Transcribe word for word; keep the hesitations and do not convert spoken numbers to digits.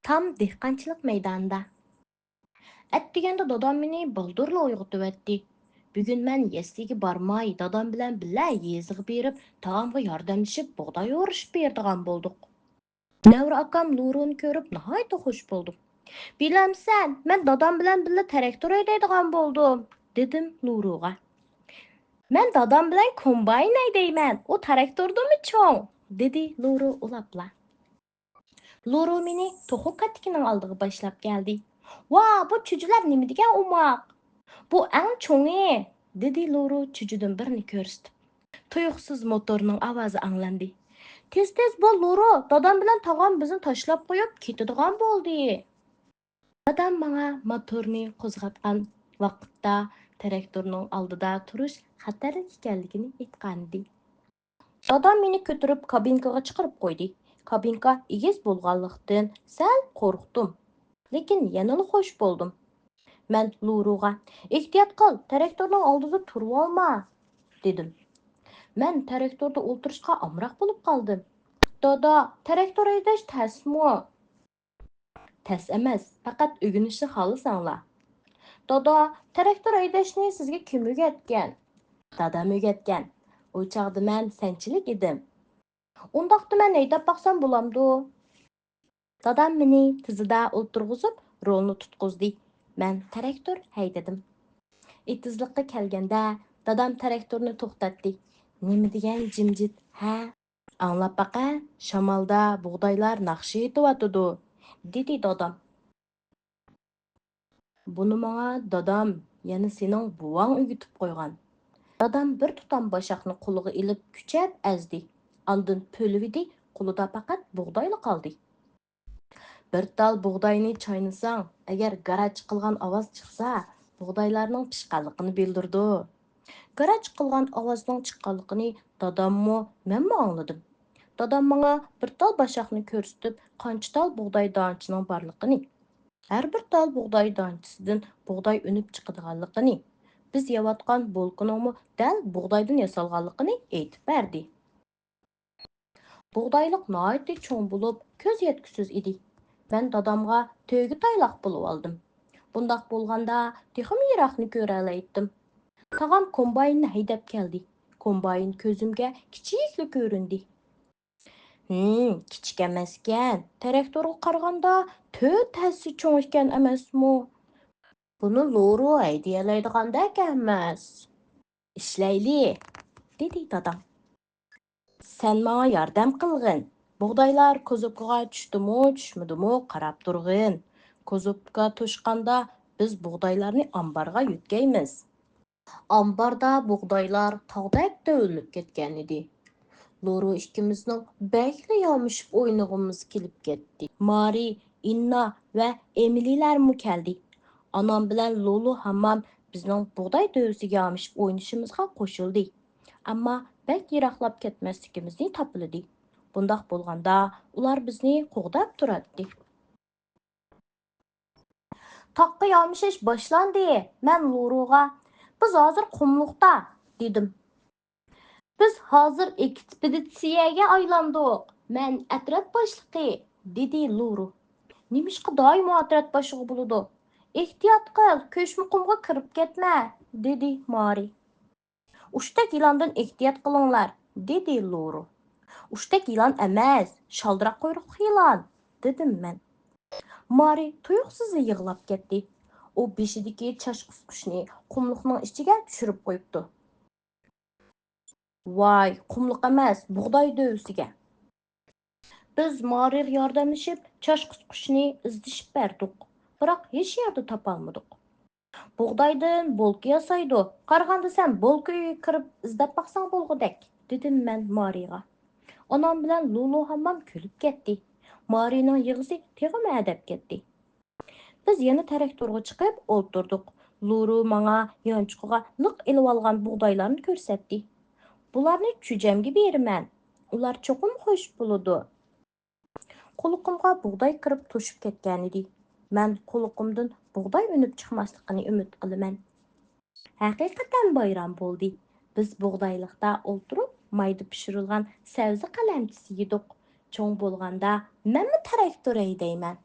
تام دېھقانچىلىق مەيدانىدا. ئەتىگەندە دادام مېنى بالدۇرلا ئويغىتىۋەتتى. بۈگۈن مەن يەسلىگە بارماي، دادام بىلەن بىللە يېزىغا بېرىپ، تاغامغا ياردەملىشىپ بۇغداي ئورۇشۇپ بېرىدىغان بولدۇق. نەۋرە ئاكام لۇرۇنى كۆرۈپ ناھايىتى خۇش بولدى. بىلەمسەن، مەن دادام بىلەن بىللە تىراكتور ھەيدەيدىغان بولدۇم، دېدىم لۇرۇغا. مەن دادام بىلەن كومباين ھەيدەيمەن، ئۇ تىراكتوردىنمۇ چوڭ، دېدى لۇرۇ ئۇلاپلا. لۇرۇ مېنى توخۇ كاتىكىنىڭ ئالدىغا باشلاپ كەلدى. ۋا، بۇ چۈجىلەر نېمە دېگەن ئوماق! بۇ ئەڭ چوڭى! دېدى لۇرۇ چۈجىدىن بىرنى كۆرسىتىپ. تۇيۇقسىز موتورنىڭ ئاۋازى ئاڭلاندى. تېز-تېز بول، لۇرۇ، دادام بىلەن تاغام بىزنى تاشلاپ قويۇپ كېتىدىغان بولدى. دادام ماڭا موتورنى قوزغاتقان ۋاقىتتا تىراكتورنىڭ ئالدىدا تۇرۇش خەتەرلىك ئىكەنلىكىنى ئېيتقانىدى. دادام مېنى كۆتۈرۈپ كابىنكىغا چىقىرىپ قويدى. كابىنكا ئېگىز بولغانلىقتىن سەل قورقتۇم. لېكىن يەنىلا خوش بولدۇم. مەن لۇرۇغا، ئېھتىيات قىل، تىراكتورنىڭ ئالدىدا تۇرۇۋالما، دېدىم. مەن تىراكتوردا ئولتۇرۇشقا ئامراق بولۇپ قالدىم. دادا، تىراكتور ھەيدەش تەسمۇ؟ تەس ئەمەس، پەقەت ئۆگىنىشنى خالىساڭلا. دادا، تىراكتور ھەيدەشنى سىزگە كىم ئۆگەتكەن؟ دادام ئۆگەتكەن. ئۇ چاغدا مەن سەنچىلىك ئىدىم. ئۇنداقتا مەن ھەيدەپ باقسام بولامدۇ؟ دادام مېنى تىزىدا ئولتۇرغۇزۇپ، رولنى تۇتقۇزدى. مەن تىراكتور ھەيدىدىم. ئېتىزلىققا كەلگەندە، دادام تىراكتورنى توختاتتى. نېمە دېگەن جىمجىت، ھە؟ ئاڭلاپ باقە، شامالدا بۇغدايلار ناخشا ئېيتىۋاتىدۇ، دېدى دادام. بۇنى ماڭا دادام، يەنى سېنىڭ بوۋاڭ ئۆگىتىپ قويغان. دادام بىر تۇتام باشاقنى قولىغا ئېلىپ كۈچەپ ئەزدى. ئاندىن پۈۋلىدى، قولىدا پەقەت بۇغدايلا قالدى. بىر تال بۇغداينى چاينىساڭ، ئەگەر گاراچ قىلغان ئاۋاز چىقسا، بۇغدايلارنىڭ پىشقانلىقىنى بىلدۈرىدۇ. گاراچ قىلغان ئاۋازنىڭ چىققانلىقىنى داداممۇ، مەنمۇ ئاڭلىدىم. دادام ماڭا بىر تال باشاقنى كۆرسىتىپ، قانچە تال بۇغداي دانىسىنىڭ بارلىقىنى، ھەر بىر تال بۇغداي دانىسىدىن بۇغداي ئۈنۈپ چىقىدىغانلىقىنى، بىز يەۋاتقان بولكىنىڭمۇ دەل بۇغدايدىن ياسالغانلىقىنى ئېيتىپ بەردى. بۇغدايلىق ناھايىتى چوڭ بولۇپ، كۆز يەتكۈسىز ئىدى. مەن دادامغا تۆگە تايلاق بولۇۋالدىم. بۇنداق بولغاندا تېخىمۇ يىراقنى كۆرەلەيتتىم. تاغام كومبايننى ھەيدەپ كەلدى. كومباين كۆزۈمگە كىچىكلا كۆرۈندى. ھىم، كىچىك ئەمەسكەن. تىراكتورغا قارىغاندا تۆت ھەسسە چوڭ ئىكەن ئەمەسمۇ؟ بۇنى لورۇ ھەيدىيەلەيدىغاندەك ئەمەس. ئىشلەيلى، دېدى دادام. سەن ماڭا ياردەم قىلغىن. بۇغدايلار كوزۇپكىغا چۈشتىمۇ، چۈشمىدىمۇ قاراپ تۇرغىن. كوزۇپكا توشقاندا بىز بۇغدايلارنى ئامبارغا يۆتكەيمىز. ئامباردا بۇغدايلار تاغدەك تۆۋىلىنىپ كەتكەنىدى. لورۇ ئىككىمىزنىڭ بەكلا يامىشىپ ئوينىغۇمىز كېلىپ كەتتى. مارى، ئىننا ۋە ئېمىلىلەرمۇ كەلدى. ئانام بىلەن لولۇ ھاممام بىزنىڭ بۇغداي دۆۋىسىگە يامىشىپ ئوينىشىمىزغا قوشۇلدى. ئەمما بەك يىراقلاپ كەتمەسلىكىمىزنى تاپىلىدى. بۇنداق بولغاندا ئۇلار بىزنى قوغداپ تۇراتتى. تاغقا يامىشىش باشلاندى. مەن لورۇغا، بىز ھازىر قۇملۇقتا، دېدىم. بىز ھازىر ئېكسپېدىتسىيەگە ئايلاندۇق. مەن ئەترەت باشلىقى، دېدى لورۇ. نېمىشقا دائىملا ئەترەت باشلىقى بولىدۇ؟ ئېھتىيات قىل، كۆچمە قۇمغا كىرىپ كەتمە، دېدى مارى. ئۇشتەك يىلاندىن ئېھتىيات قىلىڭلار، دېدى لورۇ. ئۇشتەك يىلان ئەمەس، شالدىراق قۇيرۇقلۇق يىلان، دېدىم مەن. مارى تۇيۇقسىزلا يىغلاپ كەتتى. ئۇ بېشىدىكى چاچ قۇسقۇچنى قۇملۇقنىڭ ئىچىگە چۈشۈرۈپ قويۇپتۇ. ۋاي، قۇملۇق ئەمەس، بۇغداي دۆۋىسىگە. بىز مارىغا ياردەملىشىپ، چاچ قۇسقۇچنى ئىزدىشىپ بەردۇق، بىراق ھېچ يەردە تاپالمىدۇق. بۇغدايدىن بولكا ياسايدۇ. قارىغاندا سەن بولكا ئۆيىگە كىرىپ ئىزدەپ باقساڭ بولغۇدەك، دېدىم مەن مارىغا. ئانام بىلەن لولۇ ھاممام كۈلۈپ كەتتى. مارىنىڭ يىغىسى تېخىمۇ ئەدەپ كەتتى. بىز يەنە تىراكتورغا چىقىپ ئولتۇردۇق. لورۇ ماڭا يانچۇقىغا لىق ئېلىۋالغان بۇغدايلارنى كۆرسەتتى. بۇلارنى چۈجەمگە بېرىمەن. ئۇلار چوقۇم خۇش بولىدۇ. قۇلىقىمغا بۇغداي كىرىپ توشۇپ كەتكەنىدى. مەن قۇلىقىمدىن بۇغداي ئۈنۈپ چىقماسلىقىنى ئۈمىد قىلىمەن. ھەقىقەتەن بايرام بولدى. بىز بۇغدايلىقتا ئولتۇرۇپ، مايدا پىشۇرۇلغان سەۋزە قەلەمچىسى يېدۇق. چوڭ بولغاندا مەنمۇ تىراكتور ھەيدەيمەن.